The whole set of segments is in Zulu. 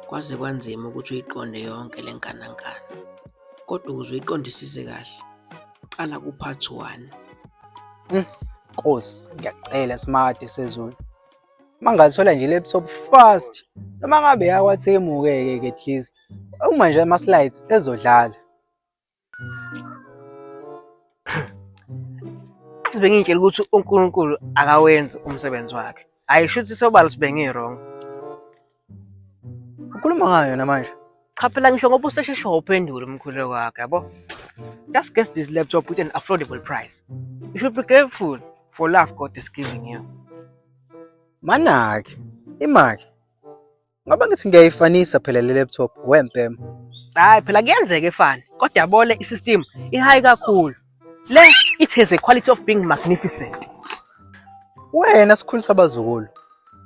Kwaze kwanzima ukuthi uyiqonde yonke le nkanankana, kodwa ukuze uyiqondisise kahle, qala ku-part 1. Nkosi, ngiyacela smart sezulu. Uma ngathola nje i-laptop fast, noma ngabe yakwaTemu-ke ke at least. Uma nje ama-slides ezodlala. Azi bengiyitshela ukuthi uNkulunkulu akawenzi umsebenzi wakhe. Hhayi shuthi sobala ukuthi bengi-wrong. Ukhuluma ngayo yona manje? Cha phela ngisho ngoba usesheshe wawuphendula umkhuleko wakhe yabo. Just get this laptop with an affordable price. You should be grateful for love God is giving you. Manake, imake. Ngoba ngithi ngiyayifanisa phela le laptop wempema. Hayi phela kuyenzeka efane, kodwa yabo le i-system i-high kakhulu. Le it has a quality of being magnificent. Wena sikhulisa abazukulu.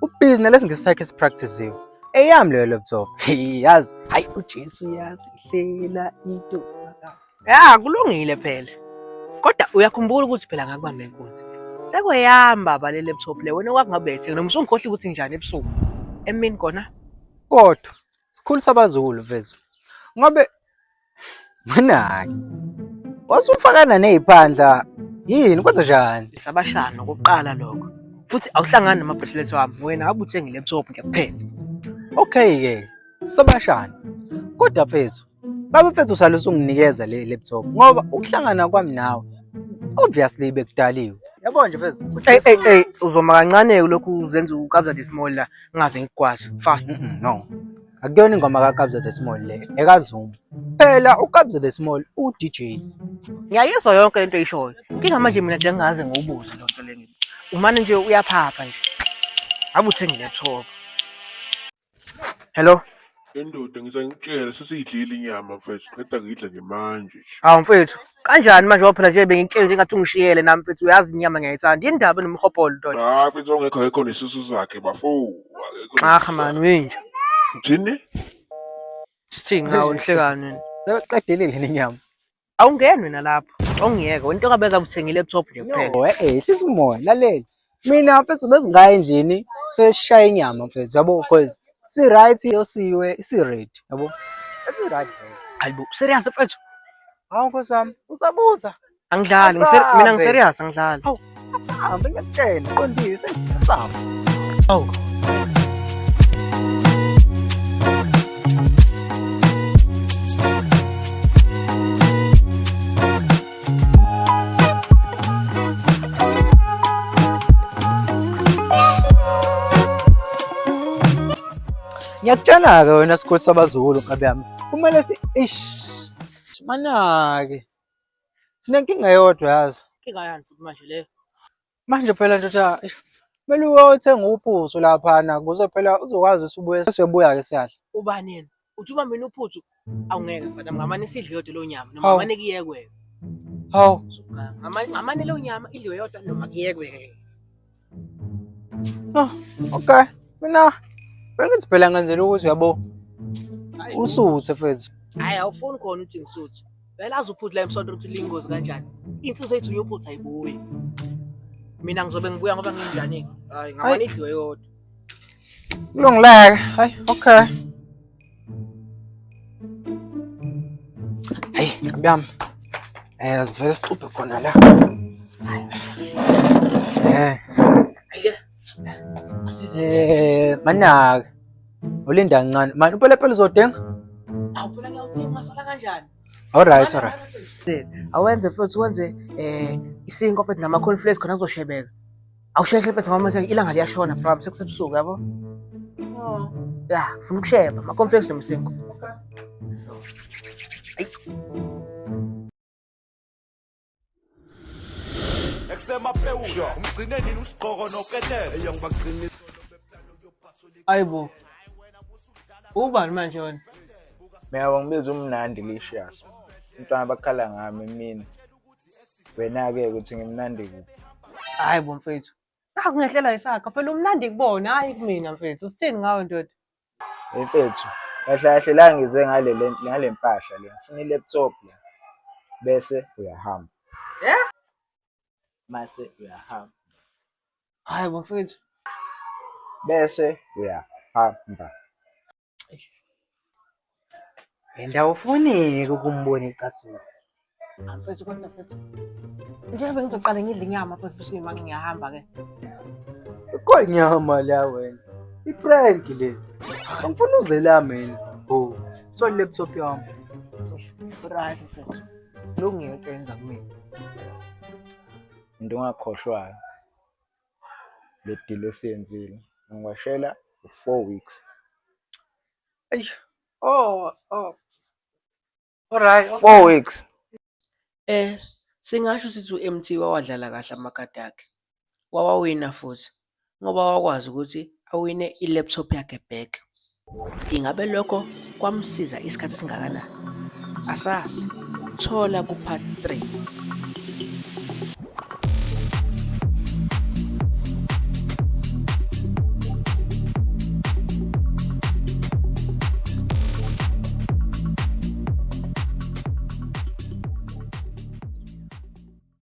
Ubhizi nalesingisi sakhe esipractice-iwe. Eyami leyo laptop. Yazi, hayi uJesu uyazihlela into. Ya kulungile phela. Kodwa uyakhumbula ukuthi phela ngakubamba inkunzi. Sekweyami baba le laptop le wena kwakungabethe noma usungikhohle ukuthi njani ebusuku. Emini kona Kodwa sikhulisa abazukulu mfethu. Ngobe manake. Wasufakana neziphandla yini kwenze njani? Sabashana okokuqala lokho. Futhi awuhlangani nama-bracelet wami. Wena ngabe uthenga i-laptop nje kuphela. Okay ke, sabashana. Kodwa mfethu, ngabe mfethu usale usunginikeza le laptop ngoba ukuhlangana kwami nawe obviously bekudaliwe. Yabo nje mfethu. Ey ey ey uzoma kancane lokhu uzenza uKabza De Small la ngingaze ngikugwaze fast. No. Akuyona ingoma kaKabza De Small le, ekaZuma. Phela uKabza De Small u-DJ. Ngiyayizwa yonke lento oyishoyo. Inkinga manje mina nje ngingaze ngiwubuze lo nto le. Umane nje uyaphapha nje. Ngabe uthenga i-laptop. Hello. Endoda ngisangitshela sesiyidlile inyama mfethu qeda ngidla nje manje nje. Hawu mfethu, kanjani manje ngoba phela nje bengikutshela nje ngathi ungishiyele nami mfethu uyazi inyama ngiyayithanda. Yini indaba nomhobholo ndoda? Hayi mfethu ongekho akekho nesisu sakhe bafo. Akekho Xaha nesisu mani sakhe. winja. Uthini? Sithini ngawo nihlekani wena? Sebeqedelile nenyama. Awungeni wena lapho. Awungiyeke. Wena into kabeza uthenga i-laptop nje kuphela. No, eh, hlisa umoya, lalela. Mina mfethu bezingaya endlini sishaya inyama mfethu yabo because si right yosiwe si ready yabo. Si right vele. Hayibo, serious mfethu? Hawu nkosi wami, usabuza. Angidlali, mina Asambe. ngiserious angidlali. Hawu, asambe ngiyakutshela, qondise, asambe. Hawu. Ngiyakutshela-ke wena sikhulu sabazukulu nkabi yami. Kumele si ish manake. Sinenkinga eyodwa yazi. Inkinga yani futhi manje leyo? Manje phela ndoda eish, kumele uyothenga uphuthu laphana ukuze phela uzokwazi ukuthi ubuye sesiyobuya-ke siyadla. Ubani yena? Uthi uma mina uphuthu awungeke mfana ngamane sidle yodwa leyo nyama noma Hawu. ngamane kuyekwe. Hawu, Ngamane leyo nyama idliwe yodwa noma kuyekwe. oh, okay. Mina bengithi phela ngenzela ukuthi uyabo usuthe mfethu. Hayi awufuni khona ukuthi ngisuthe. Uyalazi uphuthu la emsonto ukuthi liyingozi kanjani. Insizwa ethu yophuthu ayibuyi. Mina ngizobe ngibuya ngoba nginjani? Hayi ngamane idliwe yodwa. Kulungileke. Hayi, okay. Hayi, nkabi yami. Eh, sivele sicuphe khona la. Eh. Eh, manaka. Ulinda kancane. Mani upelepele uzodinga? Awu phela ngiyawudinga ngasala kanjani? Alright, alright. Awenze mfethu wenze eh isinkwa mfethu nama cornflakes khona kuzoshebeka. Awusheshe mfethu ngoba manje ilanga liyashona bro sekusebusuku yabo. Oh. Ya, ufuna ukusheba ama cornflakes nomsinkwa. So. Ayi. Ekusemaphewula umgcine nini usigqoko noketela. Ayibo. Ubani manje wena? Mina bangibiza umnandi Licious. Umntwana bakhala ngami mina. Wena-ke ukuthi ngimnandi kuphi? Hayi bo mfethu. Nakungehlela isakha phela umnandi kubona hayi kumina mfethu. Usithini ngawe ndoda? Hey mfethu, kahle kahle la ngize ngale ngale mpahla le. Ngifuna i-laptop la. Bese uyahamba. Yeah? Mase uyahamba. Hayi bo mfethu. Bese uyahamba. And awufuni-ke ukumbona ecasuka. Mfethu kodwa mfethu. Njengoba ngizoqala ngidla inyama mfethu bese kuyima ngiyahamba-ke. Konyama la wena. I-prank le. Angifuni uze la mina. Oh, so laptop yami. Right mfethu. Kulungile into yenza kumina. Into ongakhohlwayo le deal esiyenzile. Ngiwashela for 4 weeks. Eish. Oh. Alright, okay. 4 weeks. Singasho sithi u-Emtee wawadlala kahle amakhadi akhe. Wawawina futhi ngoba wakwazi ukuthi awine i-laptop yakhe back. Ingabe lokho kwamsiza isikhathi esingakanani? Asazi. Thola ku-part 3.